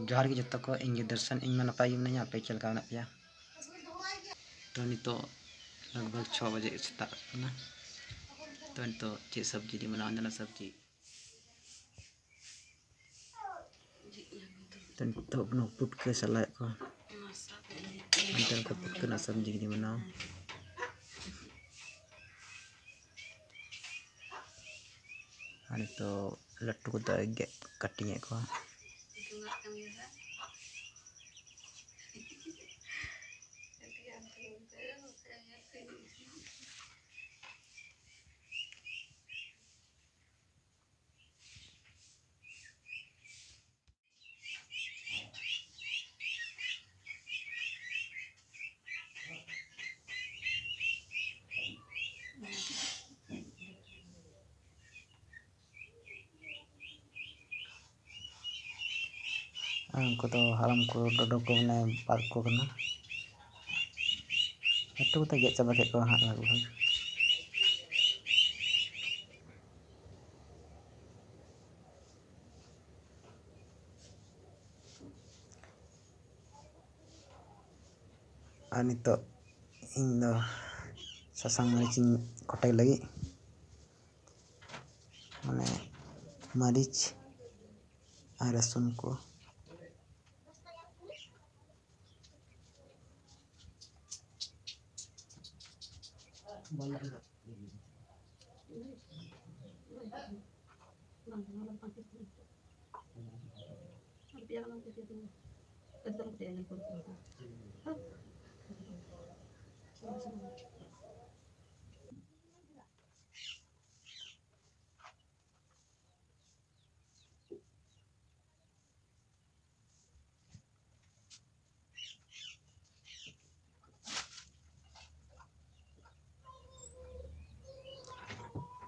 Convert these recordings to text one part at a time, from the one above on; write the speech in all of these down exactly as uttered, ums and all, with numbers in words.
ᱡᱚᱦᱟᱨ ᱜᱮ ᱡᱚᱛᱚ ᱠᱚ, ᱤᱧ ᱜᱮ ᱫᱚᱨᱥᱚᱱ, ᱤᱧ ᱢᱟ ᱱᱟᱯᱟᱭ ᱜᱮ ᱢᱤᱱᱟᱹᱧᱟ, ᱟᱯᱮ ᱪᱮᱫ ᱞᱮᱠᱟ ᱢᱮᱱᱟᱜ ᱯᱮᱭᱟ? ᱛᱚ, ᱱᱤᱛᱚᱜ ᱞᱟᱜᱽ ᱵᱷᱟᱜᱽ ᱪᱷᱚ ᱵᱟᱡᱮ ᱥᱮᱛᱟᱜ ᱠᱟᱱᱟ᱾ ᱛᱚ, ᱱᱤᱛᱚᱜ ᱪᱮᱫ ᱥᱚᱵᱽᱡᱤ ᱞᱤᱧ ᱵᱮᱱᱟᱣᱟ? ᱚᱸᱰᱮᱱᱟᱜ ᱥᱚᱵᱽᱡᱤ᱾ ᱛᱚ, ᱱᱤᱛᱚᱜ ᱵᱚᱱ ᱯᱩᱴᱠᱟᱹ ᱥᱟᱞᱟᱭᱮᱫ ᱠᱚᱣᱟ᱾ ᱚᱱᱛᱮ ᱨᱮ ᱯᱩᱴᱠᱟᱹ ᱨᱮᱱᱟᱜ ᱥᱚᱵᱽᱡᱤ ᱜᱮᱞᱤᱧ ᱵᱮᱱᱟᱣᱟ᱾ ᱟᱨ ᱱᱤᱛᱚᱜ ᱞᱟᱹᱴᱩ ᱠᱚᱫᱚ ᱜᱮᱫ ᱠᱟᱹᱴᱤᱝ ᱮᱫ ᱠᱚᱣᱟ᱾ ᱟᱨ ᱩᱱᱠᱩ ᱫᱚ ᱦᱟᱲᱟᱢ ᱠᱚ, ᱰᱚᱰᱚ ᱠᱚ, ᱢᱟᱱᱮ ᱯᱟᱨᱠ ᱠᱚ ᱠᱟᱱᱟ᱾ ᱞᱟᱹᱴᱩ ᱠᱚᱛᱮ ᱜᱮᱫ ᱪᱟᱵᱟ ᱠᱮᱫ ᱠᱚᱣᱟ ᱦᱟᱸᱜ ᱞᱟᱜᱽ ᱵᱷᱟᱜᱽ᱾ ᱟᱨ ᱱᱤᱛᱚᱜ ᱤᱧ ᱫᱚ ᱥᱟᱥᱟᱝ ᱢᱟᱹᱨᱤᱪ ᱤᱧ ᱠᱚᱴᱮᱡ ᱞᱟᱹᱜᱤᱫ, ᱢᱟᱱᱮ ᱢᱟᱹᱨᱤᱪ ᱟᱨ ᱨᱟᱹᱥᱩᱱ ᱠᱚ᱾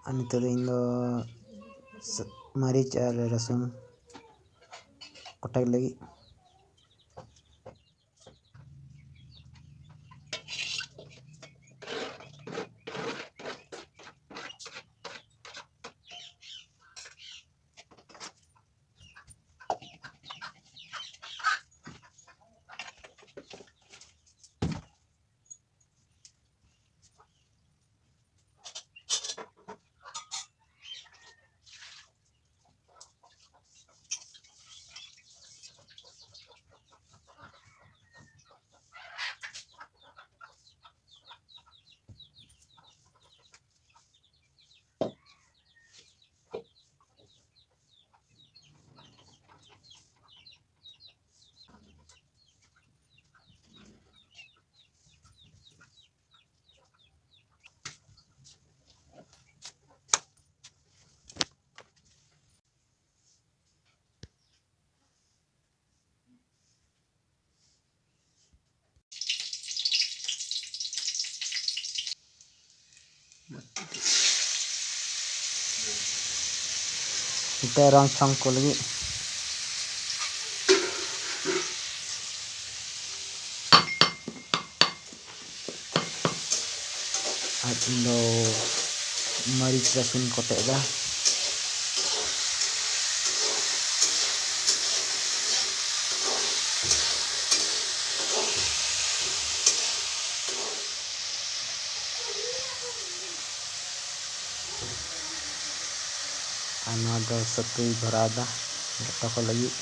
ᱟᱨ ᱱᱤᱛᱚᱜ ᱫᱚ ᱤᱧ ᱫᱚ ᱥ-, ᱢᱟᱹᱨᱤᱪ ᱟᱨ ᱨᱟᱹᱥᱩᱱ ᱠᱚᱴᱮᱡ ᱞᱟᱹᱜᱤᱫ᱾ ᱱᱚᱛᱮ ᱨᱚᱝ ᱪᱷᱚᱝ ᱠᱚ ᱞᱟᱹᱜᱤᱫ᱾ ᱟᱨ ᱤᱧ ᱫᱚ ᱢᱟᱹᱨᱤᱪ ᱨᱟᱹᱥᱩᱱ ᱠᱚᱴᱮᱡ ᱮᱫᱟ᱾ ᱟᱨ ᱱᱚᱣᱟ ᱫᱚ ᱥᱟᱹᱛᱩᱭ ᱵᱷᱚᱨᱟᱣ ᱮᱫᱟ ᱞᱮᱴᱚ ᱠᱚ ᱞᱟᱹᱜᱤᱫ᱾